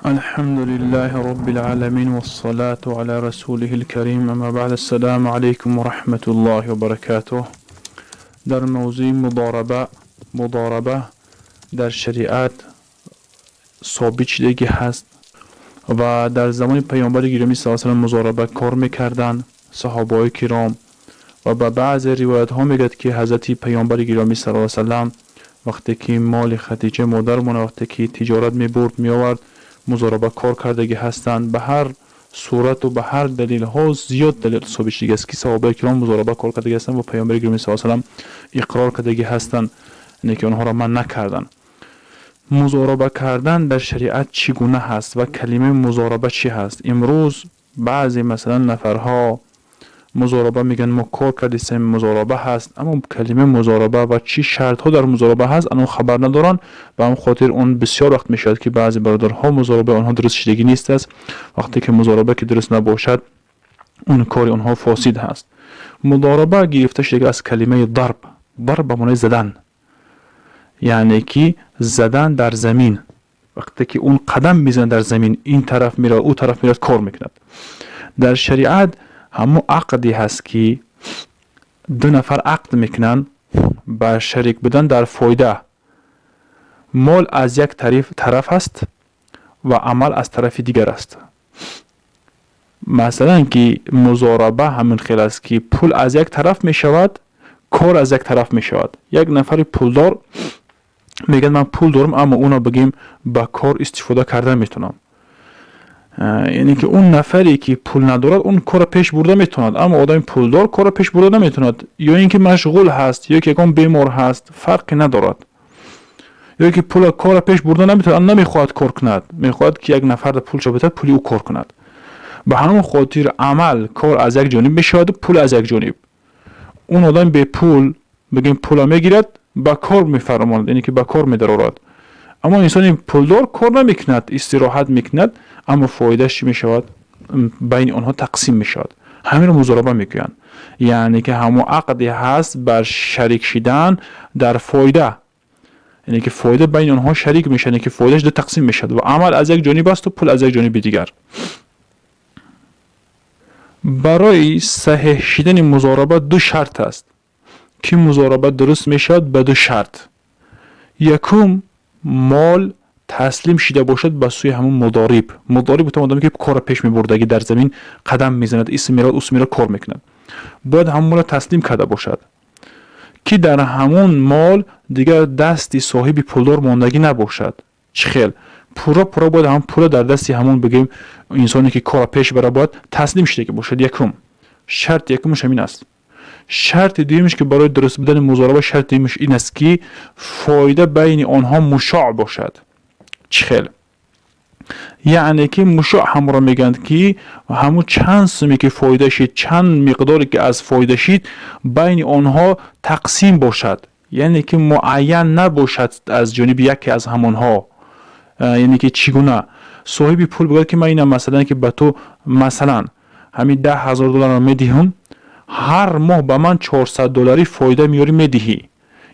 الحمد لله رب العالمين، والصلاة على رسوله الكريم، أما بعد، السلام عليكم ورحمة الله وبركاته. در موضوع مضاربه. مضاربه در شریعت ثابت شدگی هست و در زمان پیامبر گرامی صلی الله علیه و مضاربه کار میکردند صحابه کرام و به بعض روایت ها میگد که حضرت پیامبر گرامی صلی الله علیه و وقتی که مال خدیجه مادرمان وقتی که تجارت میبرد میآورد، مضاربه کار کردگی هستند. به هر صورت و به هر دلیل ها، زیاد دلیل ثابت شده است که صحابه کرام مضاربه کار کردگی هستند و پیامبر گرامی صلی الله علیه و اقرار کردگی هستند، یعنی که آنها را من نکردن. مضاربه کردن در شریعت چگونه هست و کلمه مضاربه چی هست؟ امروز بعضی مثلا نفرها مضاربه میگن، ما کار کردیم، مضاربه هست، اما کلمه مضاربه و چی شرط ها در مضاربه هست آنها خبر ندارن. به هم خاطر اون بسیار وقت میشود که بعضی برادرها مضاربه آنها درست شدگی نیست است. وقتی که مضاربه که درست نباشد، اون کار آنها فاسد هست. مضاربه گرفته شده از کلمه ضرب. ضرب به معنی زدن، یعنی که زدن در زمین. وقتی که اون قدم میزنه در زمین، این طرف میره، او طرف میره، کار میکند. در شریعت همو عقدی هست که دو نفر عقد میکنن به شریک بودن در فایده. مال از یک طرف هست و عمل از طرف دیگر است. مثلا که مضاربه همین خیل است که پول از یک طرف می شود، کار از یک طرف می شود. یک نفر پولدار میگن من پول دارم، اما اونا بگیم به کار استفاده کرده میتونم. یعنی که اون نفری که پول ندارد اون کار پیش برده میتواند، اما آدم پولدار کار پیش برده نمیتواند، یا اینکه مشغول هست یا که یکم بیمار هست، فرقی ندارد، یا که پول کار پیش برده نمیتواند، نمیخواهد کار کند، میخواهد که یک نفر پول بده، پولی او کار کند. به همون خاطر عمل کار از یک جانب میشود، پول از یک جانب. اون آدم به پول بگیم پول میگیرد، به کار میفرماند، یعنی که به کار میدارد. اما انسان پولدار کار نمیکند، استراحت میکند، اما فایدهش چی میشود؟ بین آنها تقسیم میشود. همین رو مضاربه میگویند، یعنی که همون عقدی هست بر شریک شدن در فایده، یعنی که فایده بین آنها شریک میشه، یعنی که فایدهش دو تقسیم میشد و عمل از یک جانب است و پول از یک جانب دیگر. برای صحیح شدن مضاربه دو شرط است که مضاربه درست میشود به دو شرط. یکم، مال تسلیم شده باشد به سوی همون مضارب. مضارب تو آدمی که کار پیش میبردگی، در زمین قدم میزند، اسم میره، اس میره، کار میکند، باید همون مال تسلیم کرده باشد که در همون مال دیگر دستی صاحب پولدار ماندگی نباشد. چه خیل پورا پورا باید هم پول در دستی همون بگیم انسانی که کار پیش بره باید تسلیم شده که باشد. یکم شرط یکمش همین است. شرط دویمش که برای درست بودن مضاربه، شرط دویمش این است که فایده بین آنها مشاع باشد. چه خیل؟ یعنی که مشاع هم را میگند که همون چند سومی که فایده شید، چند مقداری که از فایده شید، بین آنها تقسیم باشد، یعنی که معین نباشد از جانب یکی از همانها. یعنی که چگونه؟ صاحب پول بگوید که من اینم مثلا که به تو مثلا همین 10,000 دلار رو میدهم، هر ماه به من 400 دلاری فایده میاری میدهی.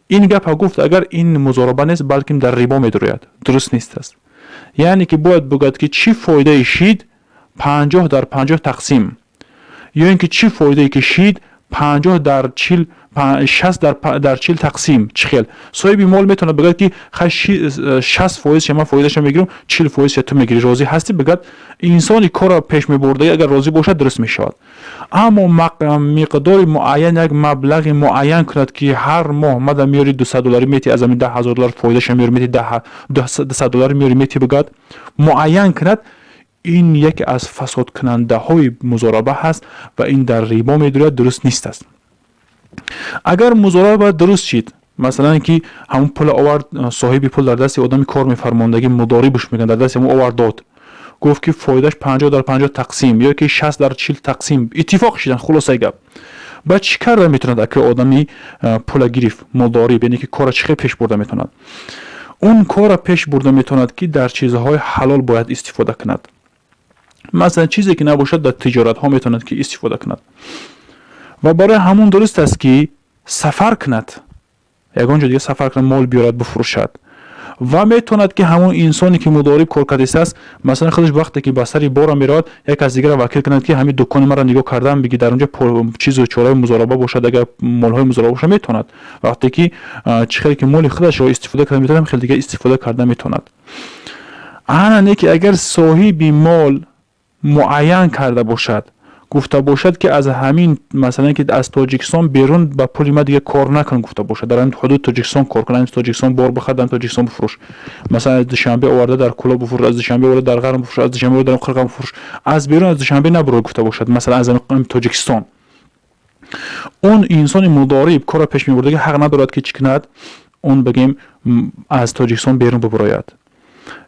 این گپ گفت اگر، این مضاربه نیست، بلکه در ربا میدروید، درست نیست است. یعنی که باید بگوید که چی فایده شید، 50 در 50 تقسیم، یا اینکه چی فایده که شید، 50 در 40، 60 در 40 تقسیم. چی خیل؟ صاحب مال میتونه بگه که 60 فایز من فایدهش میگیرم، 40 فایز تو میگیری، راضی هستی؟ بگه انسانی کار پیش میبرده اگر راضی باشد درست میشود. اما مقدار معین، یک مبلغ معین کند که هر ماه مده میاری 200 دلاری میتی، از همین 10,000 دلار فایدهش میاری میتی، 200 دلار میاری میتی، بگد معین کند، این یکی از فساد کننده های مضاربه هست و این در ریبا میدوید، درست نیست است. اگر مضاربه درست شید، مثلا که همون پول آورد صاحب پول، در دست آدمی کار میفرماندگی، مضاربش میگن، در دست همون آورد داد، گفت که فایدهش 50 در 50 تقسیم یا که 60 در 40 تقسیم، اتفاق شدن. خلاصه گپ، بعد چی کرده میتوند که آدمی پول گرفت، مضارب، یعنی که کار چی پیش برده میتوند؟ اون کار پیش برده میتوند که در چیزهای حلال باید استفاده کند. مثلا چیزی که نباشد در تجارت ها میتوند که استفاده کند و برای همون درست است که سفر کند، یگان جا دیگه سفر کند، مال بیارد بفروشد. Ва метавонад, ки ҳамон инсоне, ки мудориб кор кардистааст, масалан, худаш вақте ки ба сари бора меравад, як аз дигара вакил кунад, ки ҳамин дукони маро нигоҳ кардан биги, дар онҷо чизу чораи музораба бошад. Агар молҳои музораба бошад, метавонад. Вақте ки чӣ хеле ки моли худашро истифода карда метавонад, хеле дигар истифода карда метавонад. Ана не ки агар соҳиби мол муайян карда бошад, гуфта бошад, ки аз ҳамин, масалан, ки аз Тоҷикистон берун ба пули ма дига кор накун гуфта бошад, дар ҳамин ҳудуди Тоҷикистон кор кун, ҳамин Тоҷикистон бор бихар, дар Тоҷикистон бифурӯш. Масалан, аз Душанбе оварда дар Кӯлоб бифурӯш, аз Душанбе оварда дар Ғарм бифурӯш, аз Душанбе оварда дар Қирғам бифурӯш, аз берун аз Душанбе набурӯй гуфта бошад, масалан, аз ҳамин Тоҷикистон, он инсони мудориб, корро пеш мебурдаги, ҳақ надорад, ки чӣ кунад, он бигем, аз Тоҷикистон берун бибурояд.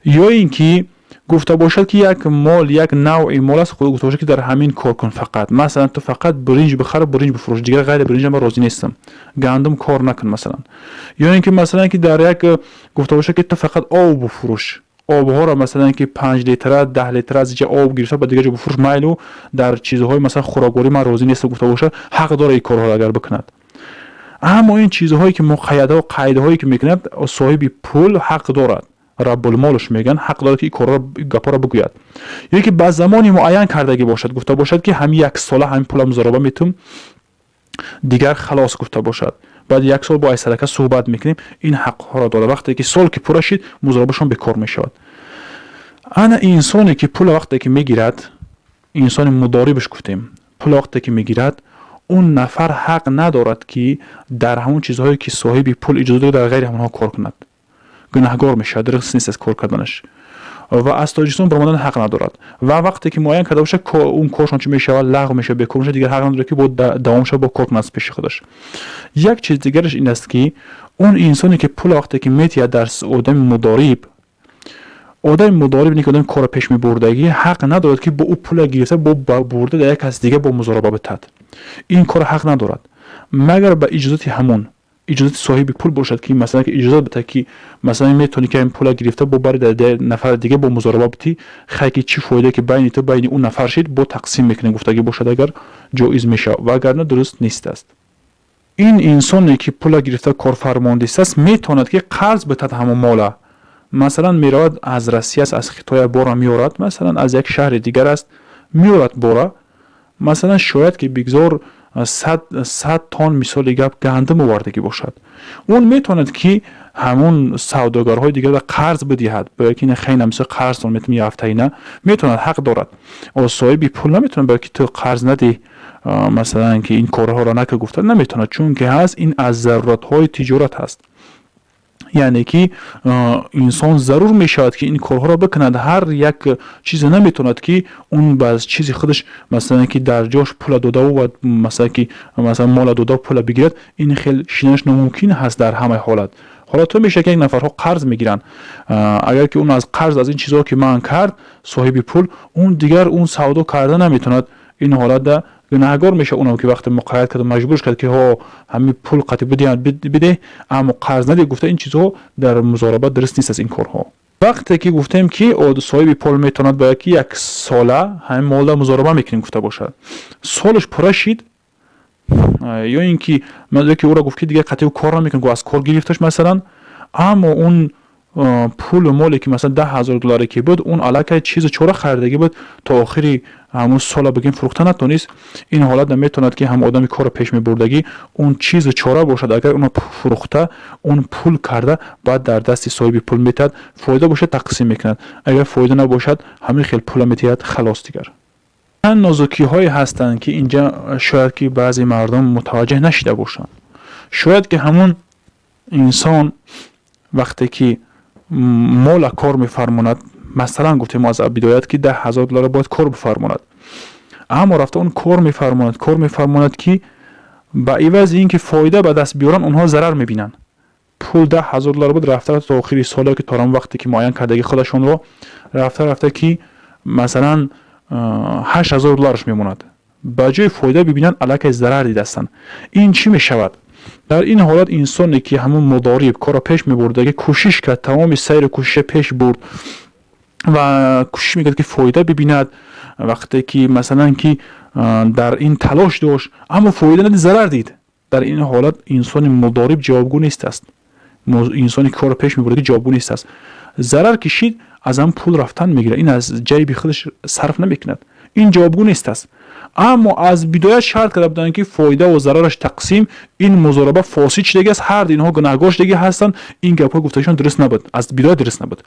Ё ин ки гуфта бошад, ки як мол, як навъи мол аст, гуфта бошад, ки дар ҳамин кор кун фақат. Масалан, ту фақат биринҷ бихар, биринҷ бифурӯш, дигар ғайри биринҷ ман розӣ нестам, гандум кор накун, масалан. Ё ин ки, масалан, ки дар як гуфта бошад, ки ту фақат об бифурӯш, обҳоро, масалан, ки 5 литра, 10 литра аз ҷа об гирифта ба дигар ҷо бифурӯш, майлу дар чизҳои, масалан, хӯрокворӣ ман розӣ нестам гуфта бошад, ҳақ дорад ин корҳоро агар бикунад. Аммо ин чизҳое ки муқайядҳо, қайдҳое ки мекунад, соҳиби пул ҳақ дорад, раббулмолш мегӯянд, ҳақ дорад, ки корро, гапҳоро бигӯяд. Ё ки ба замони муайян кардагӣ бошад, гуфта бошад, ки ҳамин як сола ҳамин пула музораба метум, дигар халос гуфта бошад, баъд як сол бо айсарака суҳбат мекунем, ин ҳақҳоро дорад. Вақте ки сол ки пурра шид, музорабашон бекор мешавад. Ана инсоне, ки пула вақте ки мегирад, инсони мудорибаш гуфтем, пула вақте ки мегирад, он нафар ҳақ надорад, ки дар ҳамон чизҳое, ки соҳиби пул иҷоза дорад, дар ғайри ҳамонҳо кор кунад. Гунаҳгор мешавад, дуруст нест аз кор карданаш ва аз Тоҷикистон баромадан ҳақ надорад. Ва вақте ки муайян карда бошад, он коршон чӣ мешавад? Лағв мешавад, бекор мешавад, дигар ҳақ надорад, ки бо давом шавад, бо кор кунад аз пеши худаш. Як чиз дигараш ин аст, ки он инсоне, ки пула вақте ки метиҳад дар одами мудориб, одами мудориб не ки одами корро пеш мебурдагӣ, ҳақ надорад, ки бо ӯ пула гирифта, бо бурда дар як кас дига бо музораба битад. Ин корро ҳақ надорад, магар ба иҷозати ҳамон, иҷозати соҳиби пул бошад, ки, масалан, ки иҷозат бита, ки, масалан, метавонӣ, ки ин пула гирифта бо бари дар нафари дига бо музораба битӣ, хай, ки чӣ фоида, ки байни ту, байни ӯ нафар шид, бо тақсим мекунем гуфтагӣ бошад, агар ҷоиз мешавад, вагарна дуруст нест аст. Ин инсоне, ки пула гирифта корфармондистааст, метавонад, ки қарз битад ҳамон мола. Масалан, меравад, аз Россия аст, аз Хитоя бора меорад, масалан, аз як шаҳри дигар аст, меорад бора. Масалан, шояд ки бигзор 100 тон, мисоли гап, гандум овардагӣ бошад. Он метавонад, ки ҳамон савдогарҳои дигарро қарз бидиҳад, бояд ки хейна, мисол, қарзтон метавон яфтаина, метавонад, ҳақ дорад. Соҳиби пул наметавонад, бояд ки ту қарз надиҳ, масалан, ки ин корҳоро накар гуфта наметавонад, чунки ҳаст, ин аз заруратҳои тиҷорат ҳаст, яъне ки инсон зарур мешавад, ки ин корҳоро бикунад. Ҳар як чизе наметавонад, ки он ба чизи худаш, масалан, ки дар ҷош пула додаву ва масалан, ки, масалан, мола додаву пула бигирад, ин хел шинаш номумкин ҳаст. Дар ҳамаи ҳолат ҳолатҳо мешавад, ки як нафарҳо қарз мегиранд. Агар ки он аз қарз, аз ин чизҳо ки манъ кард соҳиби пул, он дигар он савдо карда наметавонад. Ин ҳолатда гунаҳгор мешавад онам, ки вақте муқайяд кард, маҷбур кард, ки ҳо, ҳамин пул қатӣ бидиҳанд, бидеҳ, аммо қарз надиҳ гуфта. Ин чизҳо дар музораба дуруст нест аз ин корҳо. Вақте ки гуфтем, ки соҳиби пул метавонад, бояд ки як сола ҳамин молда музораба мекунем гуфта бошад, солаш пурра шид, ё ин ки ки ӯро гуфт, ки дигар қатъи кор намекунад, аз кор гирифташ, масалан, аммо он пулу моле, ки, масалан, 10 000 долларе ки буд, он аллакай чизу чора харидагӣ буд, то охири ҳамун сола, бигем, фурӯхта натонист. Ин ҳолат наметавонад, ки ҳам одами корро пеш мебурдагӣ, он чизу чора бошад, агар онро фурӯхта, он пул карда, баъд дар дасти соҳиби пул метиҳад. Фоида бошад, тақсим мекунад, агар фоида набошад, ҳамин хел пула метиҳад, халос. Дигар чанд нозукиҳое ҳастанд, ки инҷа шояд ки баъзе мардум мутаваҷҷеҳ нашида бошанд. Шояд ки ҳамун инсон вақте ки мола кор мефармонад, масалан, гуфтем аз бидоят, ки 10 000 доллар бояд кор бифармонад, аммо рафта он кор мефармонад, кор мефармонад, ки ба ивази ин ки фоида ба даст биёранд, онҳо зарар мебинанд. Пул 10 000 доллар буд, рафта рафта то охири соле, ки то он вақте ки муайян кардагӣ худашонро, рафта рафта ки, масалан, 8000 доллараш мемонад. Ба ҷои фоида бибинанд, аллакай зарар дидастанд. Ин чӣ мешавад? Дар ин ҳолат инсоне, ки ҳамун мудориб, корро пеш мебурдаги, кӯшиш кард, тамоми сайру кӯшиша пеш бурд ва кӯшиш мекард, ки фоида бибинад. Вақте ки, масалан, ки дар ин талош дошт, аммо фоида надид, зарар дид, дар ин ҳолат инсони мудориб ҷавобгӯ нест аст. Инсоне ки корро пеш мебурда, ки ҷавобгӯ нест аст. Зарар кишид, аз ҳамн пул рафтан мегирад, ин аз ҷайби худаш сарф намекунад, ин ҷавобгӯ нест аст. Аммо аз бидоят шарт карда буданд, ки фоидаву зарараш тақсим, ин музораба фосид шудагӣ аст, ҳар инҳо гунаҳгор шудагӣ ҳастанд. Ин гапҳои гуфтагишон дуруст набуд, аз бидоят дуруст набуд.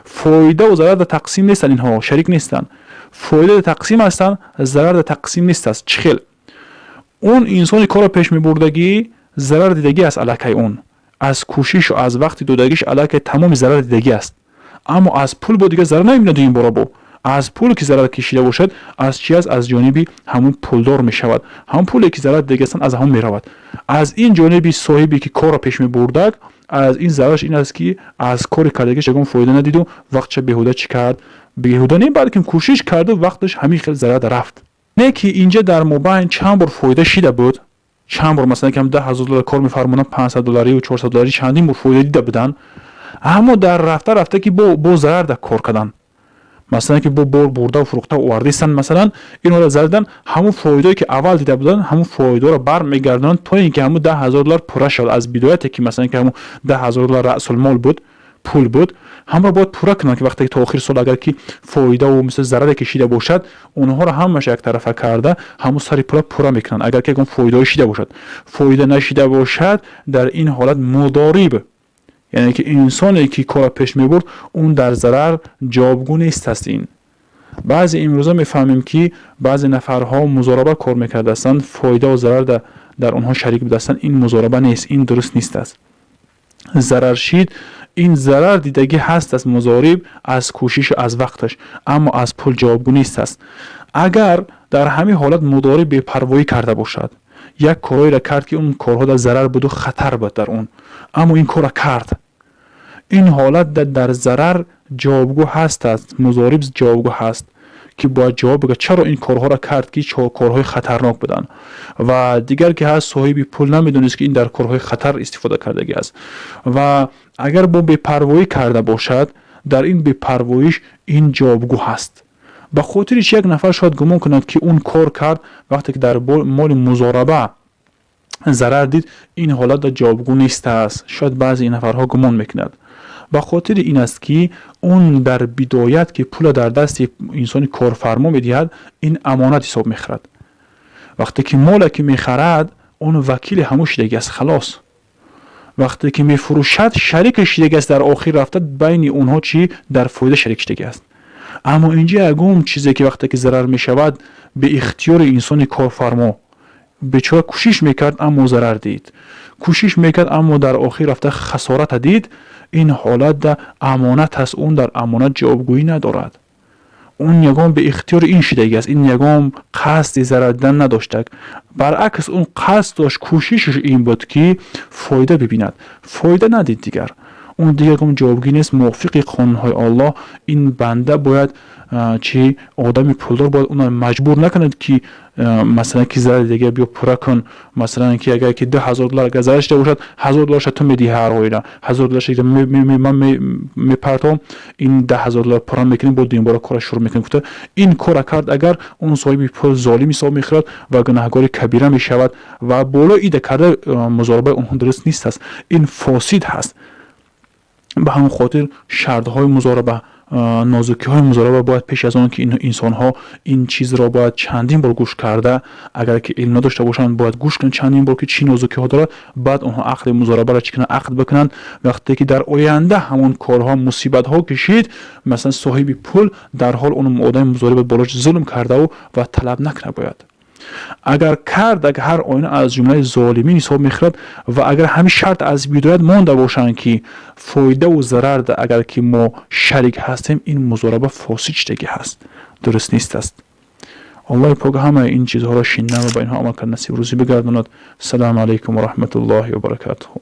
Фоидаву зарар дар тақсим нестанд, инҳо шарик нестанд. Фоида дар тақсим ҳастанд, зарар дар тақсим нест аст. Чӣ хел? Он инсони корро пеш мебурдагӣ зарар дидагӣ аст, аллакай он аз кӯшишу аз вақти додагиш аллакай тамоми зарар дидагӣ аст, аммо аз пул бо дигар зарар намебинад. Ин бора бо аз пул ки зарар кишида бошад, аз чи аст? Аз ҷониби ҳамун пулдор мешавад. Ҳамун пуле ки зарар дидагӣ ҳастанд, аз ҳамун меравад. Аз ин ҷониби соҳибе ки корро пеш мебурдак, аз ин зарараш ин аст, ки аз кори кардагиш ягон фоида надиду вақтша беҳуда чӣ кард? Беҳуда не, балки кӯшиш карду вақташ ҳамин хел зарар рафт. Не ки инҷа дар мобайн чанд бор фоида шида буд, чанд бор, масалан, кам 10 000 доллар кор мефармонанд, 500 долларию 400 долларӣ, чандин бор фоида дида буданд, аммо дар рафта рафта ки бо зарар да кор карданд, масалан, ки бо бор бурда фурӯхта овардистанд, масалан, инҳоро задан, ҳамун фоидое ки аввал дида буданд, ҳамун фоидаро бармегардонанд, то ин ки ҳамун 10 000 доллар пурра шавад. Аз бидояте ки, масалан, ки ҳамун 10 000 доллар раъсулмол буд, пул буд, ҳамро бояд пурра кунанд, ки вақте ки то охири сол агар ки фоидаву мисл зараре кашида бошад, онҳоро ҳамааш яктарафа карда, ҳамун сари пула пурра мекунанд, агар ки ягон фоидаҳое шида бошад. Фоида нашида бошад, дар ин ҳолат мудориб, яъне ки инсоне ки корро пеш мебурд, он дар зарар ҷавобгӯ нест аст. Ин баъзе имрӯза мефаҳмем, ки баъзе нафарҳо музораба кор мекардастанд, фоидаву зарар дар онҳо шарик будастанд. Ин музораба нест, ин дуруст нест аст. Зарар шид, ин зарар дидагӣ ҳаст аст музориб аз кӯшишу аз вақташ, аммо аз пул ҷавобгӯ нест аст. Агар дар ҳамин ҳолат мудориб бепарвоӣ карда бошад, як корҳоеро кард, ки он корҳо дар зарар буду хатар буд дар он, аммо ин корро кард, ин ҳолат дар зарар ҷавобгӯ ҳаст аст. Музориб ҷавобгӯ ҳаст, ки бояд ҷавоб бигӯяд, чаро ин корҳоро кард, ки корҳои хатарнок буданд. Ва дигар ки ҳаст, соҳиби пул намедонист, ки ин дар корҳои хатар истифода кардагӣ аст. Ва агар бо бепарвоӣ карда бошад, дар ин бепарвоиш ин ҷавобгӯ ҳаст. Ба хотири чи як нафар шояд гумон кунад, ки он кор кард, вақте ки дар моли музораба зарар дид, ин ҳолат ҷавобгӯ нест аст. Шояд баъзе нафарҳо гумон мекунад. Ба хотири ин аст, ки он дар бидоят, ки пула дар дасти инсони корфармо медиҳад, ин амонат ҳисоб мехӯрад. Вақте ки моле ки мехарад, он вакили ҳамун шидагӣ аст, халос. Вақте ки мефурӯшад, шарики шидагӣ аст. Дар охир рафта байни онҳо чӣ дар фоида шарик шидагӣ аст. Аммо инҷа ягон чизе ки вақте ки зарар мешавад, беихтиёри инсони корфармо, бечора кӯшиш мекард, аммо зарар дид, кӯшиш мекард, аммо дар охир рафта хасората дид, ин ҳолат амонат аст, он дар амонат ҷавобгӯӣ надорад. Он ягон беихтиёри ин шидагӣ аст, ин ягон қасди зарар дидан надоштак. Баръакс, он қасд дошт, кӯшишаш ин буд, ки фоида бибинад, фоида надид, дигар он дигар ягон ҷавобгӯӣ нест. Мувофиқи қонунҳои Аллоҳ, ин банда бояд чи одами пулдор бояд онро маҷбур накунад, ки масалан, ки зарари дигар биё пурра кун. Масалан, ки агар ки 2000 доллар агар зарар шуда бошад, 1000 долларша ту медиҳӣ, ҳар оила 1000 долларша ман мепартом, ин 10 000 доллар пурра мекунем, бо дуюмбора кора шурӯъ мекунем гуфта ин кора кард, агар он соҳиби пул золим ҳисоб мехӯрад ва гунаҳгори кабира мешавад. Ва боло ида карда музорабаи онҳо дуруст нест аст, ин фосид ҳаст. Ба ҳамон хотир шартҳои музораба, нозукиҳои музораба бояд пеш аз он ки инсонҳо ин чизро бояд чандин бор гӯш карда, агар ки илм надошта бошанд, бояд гӯш кунанд чандин бор, ки чӣ нозукиҳо дорад, баъд онҳо ақди музорабаро чӣ кунанд? Ақд бикунанд. Вақте ки дар оянда ҳамон корҳо мусибатҳо кишид, масалан, соҳиби пул дар ҳол он одами музориба болош зулм кардаву ва талаб накунад бояд. Агар кард, агар ҳар оина аз ҷумлаи золимин ҳисоб мехӯрад. Ва агар ҳамин шарт аз бидоят монда бошанд, ки фоидаву зарар агар ки мо шарик ҳастем, ин музораба фосид шидагӣ ҳаст, дуруст нест аст. Аллоҳи пок ҳамаи ин чизҳоро шинна ва ба инҳо амал кард насиб рӯзӣ бигардонад. Салому алайкум ва раҳматуллоҳи ва баракатуҳу.